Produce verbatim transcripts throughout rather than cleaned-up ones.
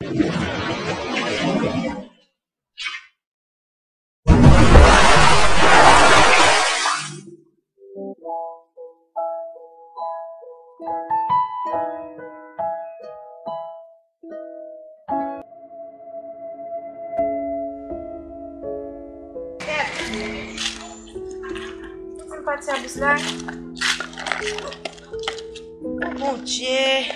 Ann pati a bous la. Bondye.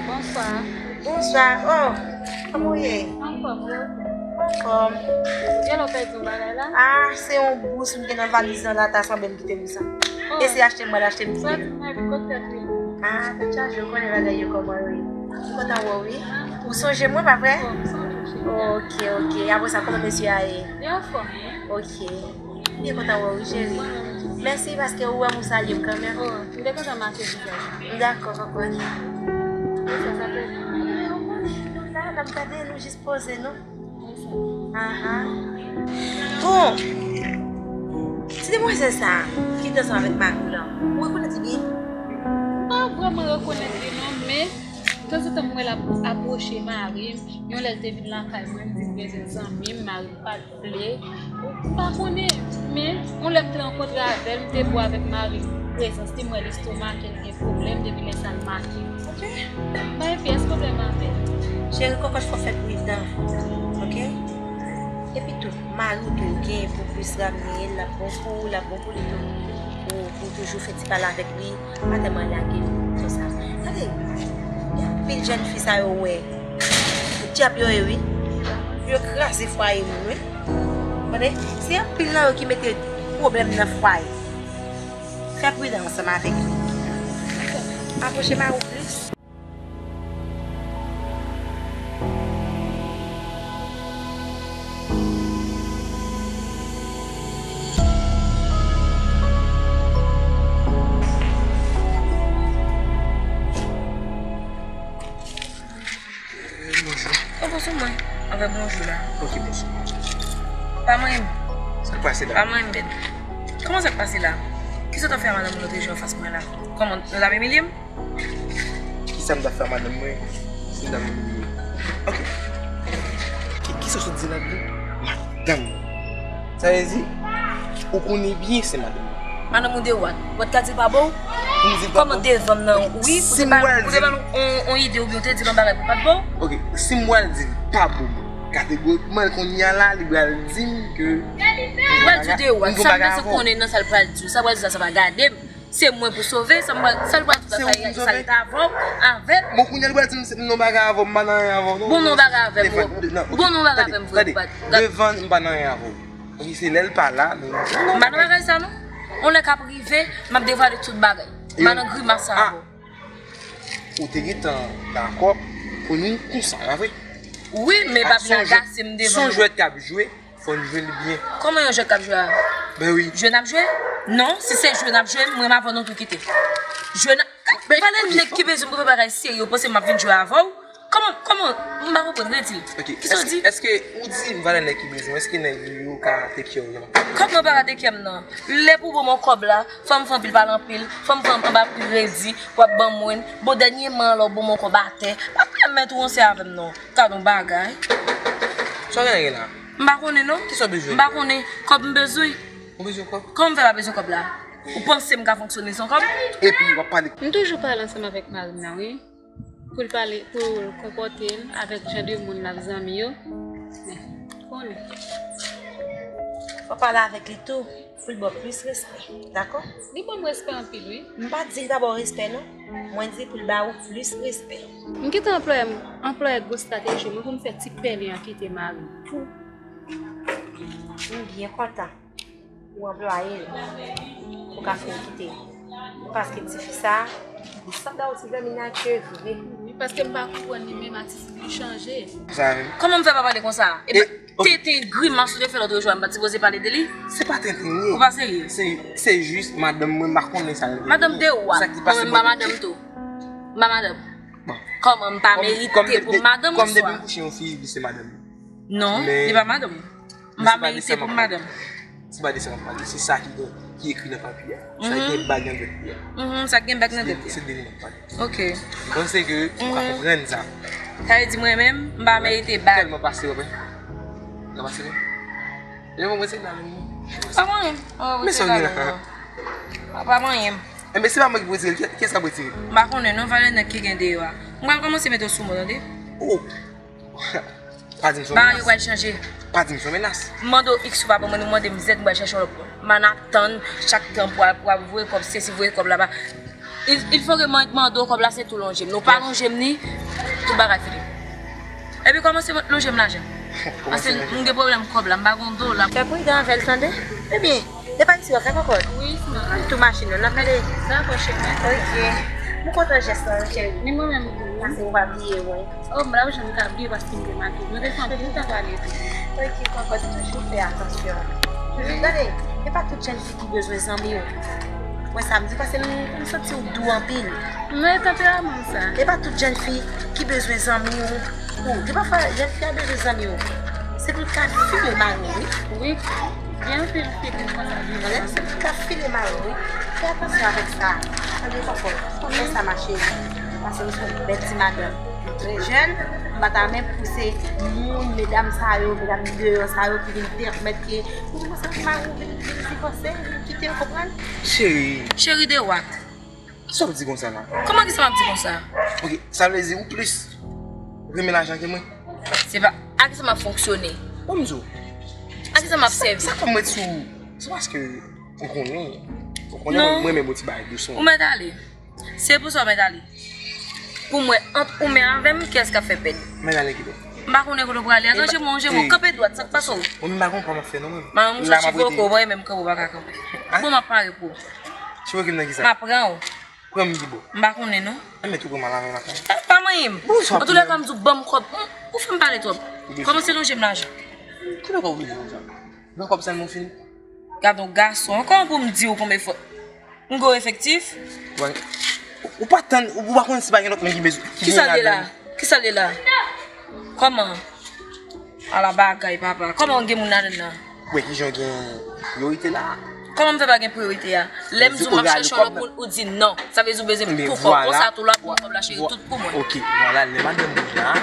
Bonswa. Bonswa. Oh, kòman w ye? Anfòm, wi. Anfòm. Ou genlè pèdi yon bagay la? Ah, se yon bous m gen nan valiz lan la, ta sanble m kite m sa. Oh. E se achte m pral achte m kite m. Pratikman epi kot tèt li? Ah, tèt chaje, ou konnen bagay yo kòman yo ye. M kontan wè w, wi. Ou sonje mwen, pa vre? Oh, m sonje w, cheri. Ok, ok. Apre sa, kòman mesye a ye? Li anfòm, wi. Ok. M byen kontan wè w, wi, cheri. Mwen menm tou. Mèsi paske ou wè m, ou salye m kanmenm. Oh, m te kontan make vizaj ou. Dakò, kòkòt. Sa, sa te. Nou la, n ap gade, nou jis poze nou. Aha. Bon, ti demwazèl sa a ki te ansanm avèk mari w lan, ou rekonèt li byen? M pa vrèman rekonèt li non, men tanzantan m wè l ap apwoche mari m. Yon lè l te vin lakay mwen, m di l gen zanmi m, mari m pa t vle. M pa konnen, men yon lè m te rankontre avè l, m te bo avèk mari m. Prezans li, m wè l estomake l, gen pwoblèm, depi lè sa l make m. Ok. M pa gen pyès pwoblèm avè l. Cheri, kòkòt, fò w fè pridan, ok? Epi tou, mari w tou, ou gen pou plis ramne l, l ap bon pou ou, l ap bon pou li tou. Pou, pou toujou fè ti pale avèk li, pa tèlman lage l konsa. Tande, gen anpil jèn fi sa yo wè. Dyab yo ye, wi. Yo kraze fwaye moun, wi. Tande, se anpil nan yo ki mete pwoblèm nan fwaye. Fè pridan ansanm avèk li. Apwoche mari w plis. Eh, bonjou. Oh, bonjou, mwen. Avèk bonjou la. Ok, bonjou. Pa mwen menm. Sa k pase la? Pa mwen menm, bèt. Kòman sa k pase la? Kisa w t ap fè a madanm ou lòt jou anfas mwen la? Kòman, nou t ap imilye m? Kisa m t ap fè a madanm mwen? Si m t ap imilye. Ok. Ki, kisa w sot di la, bro? Madanm. Sa vle di, ou konnen byen se madanm mwen. Madanm ou de wat? Ou pa t ka di l pa bon? Pou m di l pa bon? Kòman devan m nan? Wi, ou te ba l, ou te ba l on, on ide oubyen ou te di l on bagay pou l pa t bon? Ok, si m pral di l pa bon, kategorikman, kounye a la, li pral di m ke ou pral di w de wat? Sa m bezwen konnen nan sa l pral di w. Sa l pral di w la, sa pa gade m. Se mwen pou sove, sa m pral, sa l pral di w la, sa l t avè w, avè m. Bon, kounye a li pral di m se m nan bagay avè w, m pa nan anyen avè w, non. Bon, nan bagay avè m, bon, nan bagay avè m vre, ou pa t gade. Devan, m pa nan anyen avè w. Ok, se lè l pa la, men m pa nan bagay sa, non. On lè k ap rive, m ap devwale tout bagay. M pa nan grimas sa avè w. Ou te gentan dakò pou nou konsa, pa vre? Wi, men pa vin agase m devan. Se yon jwèt k ap jwe, fò n jwe li byen. Kòman yon jwèt k ap jwe a? Ben wi. Jwe n ap jwe? Non, si se jwe n ap jwe, mwen m avè w nou tou kite. Jwe n ap, pale nèg ki bezwen m pou fè bagay serye, ou panse m ap vin jwe avè w? Kòman, kòman, m pa konprann, redi. Ok, kisa w di? Èske, èske ou di m valè nèg ki bezwen, èske nèg yo ka take care w? Kòb mwen pa ka take care m nan. Lè pou ban mwen kòb la, fò m fè anpil pale anpil, fò m fè anba kredi, w ap ban mwen. Bon, dènyèman la, w ban mwen kòb atè. Pa pèmèt ou ranse avè m non. Gad on bagay. Sa w gen la? M pa konnen non. Kisa w bezwen? M pa konnen. Kòb m bezwen. Ou bezwen kòb? Kòman m fè pa bezwen kòb la? Ou panse m ka fonksyone san kòb? Epi w ap pale. M toujou pale ansanm avèk mari m nan, wi. Pou l pale, pou l konpòte l avèk jan de moun l ap zanmi yo. Men, konnen. Fò w pale avèk li tou, pou l ba w plis respè, dakò? Li ban m respè anpil, wi. M pa di l pa ba w respè, non. Mwen di pou l ba ou plis respè. M kite anplwaye m, anplwaye gwo estrateji mwen pou m fè ti pèlen an kite mari m. Pou m byen kontan. Ou anplwaye l pou ka fè l kite. Paske tifi sa, li sanble yon ti zanmi natirè vre. Wi, paske m pa konprann li menm, atitid li chanje. Sa menm. Kòman m fè pa pale konsa? E, e pa, ok. Tenten grimas ou te fè lòt jou a, m pa t sipoze pale de li? Se pa tenten li ye. Ou pa serye? Se, se jis madanm mwen, m pa konnen sa l vle. Madanm de ou a? Sa ki pase mwen menm pa madanm tou. M pa madanm. Bon. Kòman m pa merite pou m madanm oswa? Kòm depi m kouche yon fi, li se madanm. Non, li pa madanm. M pa merite pou m madanm. Se pa de sa m ap pale, se sa ki gen, ki ekri nan papye a. Sa ki gen bag nan tèt li a. Mhm, sa ki gen bag nan tèt li a. Se de li m ap pale. Ok. M panse ke ou ka konprann sa. Sa vle di mwen menm, m pa merite bag. M tèlman pase wè. Ou ka pase wè. Lè mwen se la menm. Pa manyen m. Oh, men sa gen la. Pa manyen m. Enben, se pa mwen ki pou retire l, kiyès k ap retire l? M pa konnen non, valè nèg ki gen deyò a. M pral kòmanse mete w sou mwen, tande? Oh. Pa di m se yon menas. Bagay yo pral chanje. Pa di m se yon menas. M mande w X ou pa ban mwen, ou mande m Z, m pral chèche yon lòt moun. M ann atann chak tan pou al, pou al voye kòb, sesi voye kòb laba. Il, il faut que mwen mande w kòb la, se tou lonje m. Nou pa lonje m ni, tout bagay fini. Epi kòmanse lonje m lajan. Paske m gen pwoblèm kòb la, m pa gon dola. Fè pridan avè l, tande? Ebyen, depi isi w ap fè kòkòt. Wi, m ap tou machin nan, n ap pale. Dakò, cheri. Ok. M kontan jès la, cheri. Ni mwen menm tou. Paske ou pa bliye mwen. Oh, m pa janm ka bliye paske m te make. Nou te fè anpil tan pale tou. Ok, kòkòt, toujou fè atansyon. Toujou, gade, e pa tout jèn fi ki bezwen zanmi w. Mwen sa m di, paske m, m santi w dou anpil. Men tanperaman m sa. E pa tout jèn fi ki bezwen zanmi w. Ou, gen pafwa jèn fi a bezwen zanmi w. Se pou l ka file mari w, wi. Wi, gen anpil fi konsa ki vin konsa. Se pou l ka file mari w, wi. Fè atansyon avèk sa. Tande kòkòt, fè sa mache. Paske m se yon bèl ti madanm. M trè jèn, m pa ta renmen pou se moun, medam sa yo, medam deyò sa yo ki vin pèmèt ke, ou di konsa mari w vin, vin divanse, vin kite w, konprann? Cheri. Cheri de what? Sa w di konsa la? Kòman kisa m ap di konsa? Ok, sa vle di ou plis renmen lajan ke mwen? Se pa, a kisa m ap fonksyone? Bon, m di w. A kisa m ap sèvi? Sa, sa fè m ret sou, se paske ou konnen, ou konnen mwen, mwen menm ou ti bagay dous. Ou mèt ale. Se pou sa w mèt ale. Pou mwen, ant ou menm avè m, kiyès k ap fè pèn? Mèt ale kite. M pa konnen kote w prale. Atò, je mwen, je mwen, kanpe dwat, sa k pase w? Mwen menm pa konn pa m ap fè non mwen. Mwen menm m soti poko, mwen menm kanpe w pa ka kanpe. Bon, m ap pare pou w. Ti wokim nan kisa? M ap pran w. Pran m ki bò? M pa konnen non. Enben tou pran m al avè m lakay. Pa manyen m. Antoulèka m di w ban m kòb. Ou fè m pale twòp. Kòmanse lonje m lajan. Kilè kòb ou vini konsa? Nan kòb sa nou fin. Gade yon gason, kòman pou m di w konbyen fwa? M gwo efektif? Ou pa tann, ou pa konn si pa gen lòt moun ki bezwen, ki gen ladan. Kisa l ye la? Kisa l ye la? Kòman? Ala bagay, papa. Kòman gen moun ladan nan? Ou wè kijan gen priyorite la? Kòman m fè pa gen priyorite a? Lè m di w m ap chèche yon lòt moun, ou di non. Sa vle di w bezwen pou kòb. Konsa tou la pou kòb la, cheri, tout pou mwen. Ok, vwala, lè madanm mwen la,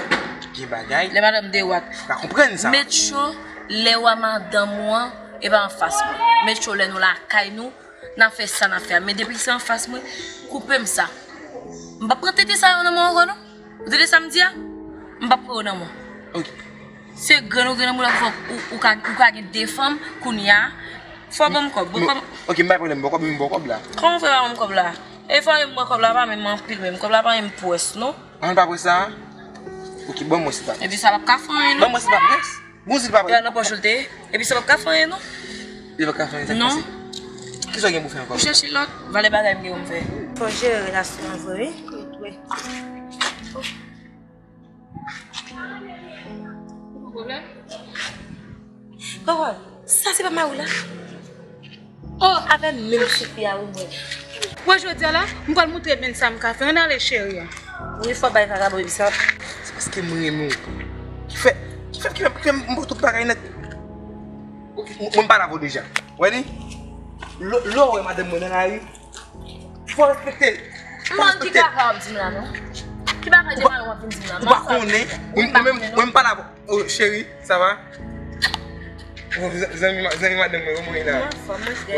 gen bagay. Lè madanm de what? Ou ka konprann sa. Make sure lè w a madanm ou an, e pa anfas mwen. Make sure lè nou lakay nou, n a fè sa n a fè a. Men depi se anfas mwen, koupe m sa. M p ap pran tete sa yo nan men w ankò non. Ou tande sa m di a? M p ap pran yo nan men w. Ok. Se grenn ou grenn nan moun la ki fè ou, ou ka, ou ka gen de fanm kounye a. Fò w ban m kòb. Bon, kòb. Ok, m pa pwoblèm, ban kòb, m ban kòb la. Kòman w fè pa ban m kòb la? E fò w ban m kòb la, pa menm anpil menm. Kòb la pa menm pwès non. An pa pwès sa? Ok, ban m wè si pa pwès. Epi sa p ap ka fè anyen non. Ban m wè si pa pwès. Bon, si l pa pwès. Nan pòch ou l te ye. Epi sa p ap ka fè anyen non. Li p ap ka fè anyen, sa k pase? Kisa w gen pou fè ankò? Ou chèche lòt, valè bagay m gen pou m fè. Fò w jere relasyon an vre, wi. Wi. Pwoblèm? Kòkòt, sa se pa mari w la? Oh, avè menm soupi a wi mwen. Wè jodi a la, m pral moutre menn sa m ka fè. Ann ale cheri. Wi, fò bay vagabon epi sa. Se paske m renmen w. Ki fè, ki fè, ki fè, ki fè m ba w tout bagay nèt. Mwen m pale avè w deja. Wè li? Lè w wè madanm mwen nan lari, fò w respekte l. Fò w respekte l. Ki bagay w ap di m la non? Ki bagay de mal w ap vin di m la? Ou pa konnen. Mwen menm, mwen m pale avè w. Oh, chérie, ça va? Oh, zanmi, zanmi madanm mwen, kòman w ye la? Mwen anfòm, mwen fèt.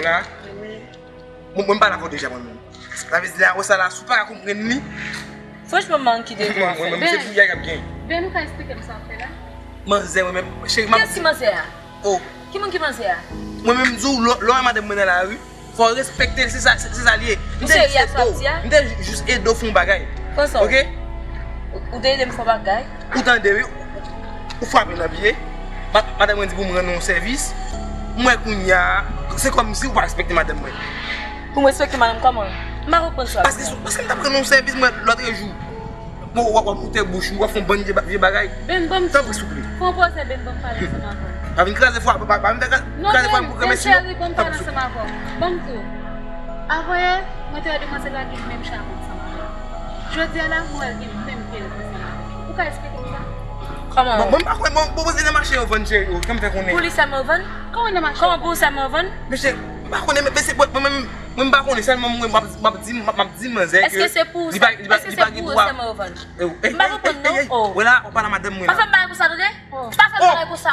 Mwen, mwen m pale avè w deja mwen menm. Sa vle di la, wè sa la, si w pa ka konprann li. Franchman, manki de twa. Mwen menm, se pou yay k ap gen. Ben, ou ka eksplike m sa w ap fè la? Manzè, mwen menm, cheri, m ap... Kiyès ki manzè a? Oh. Ki moun ki manzè a? Mwen menm, m di w, lè, lè w wè madanm mwen nan lari, fò w respekte l, se sa, se, se sa l ye. M te jis ede w. M te jis ede w fè yon bagay. Konsa. Ok? Ou, ou te ede m fè yon bagay? Ou tande, wi. Ou frape nan pye. Ma-, madanm mwen di pou m rann ou yon sèvis. M wè kounye a, se kòmsi ou pa respekte madanm mwen. Pou m respekte madanm kòman? M pa konprann sa. Paske, paske m t ap rann ou yon sèvis, mwen, lòtrejou. Bon, w ap, w ap moute bouch ou, w ap fè yon bann vye ba-, vye bagay. Ben, ban m tou. Tanpri, souple. Fè yon pòze, Ben, ban m pale ansanm avè w. Pa vin kraze fwa, pa, pa, pa vin kraze fwa pou kraze. Non, Ben, cheri, ban m pale ansanm avè w. Ban m tou. Avanyè, mwen te wè demwazèl la gen menm chabon ansanm avè w. Jodi a la, mwen wè l gen menm kè l konsa. Ou ka eksplike m sa? Kòman? Bon, mwen pa kwè, bon, bon, se nan mache yo vann cheri, yo, kòm fè konnen. Pou li sèlman w vann? Kòman nan mache? Kòman pou w sèlman w vann? Mesye, m pa konnen, men se mwen menm, mwen m pa konnen, sèlman mwen m ap, m ap di, m ap, m ap di manzè ke Èske se pou li pa, li pa, èske li se pa gen pou dwa. sèlman w vann? Eh, eh, M pa eh, konprann eh, non. eh, Oh. Wè la, ou pale madanm mwen Pa la. fè m bagay konsa, tande? Pa fè m bagay konsa.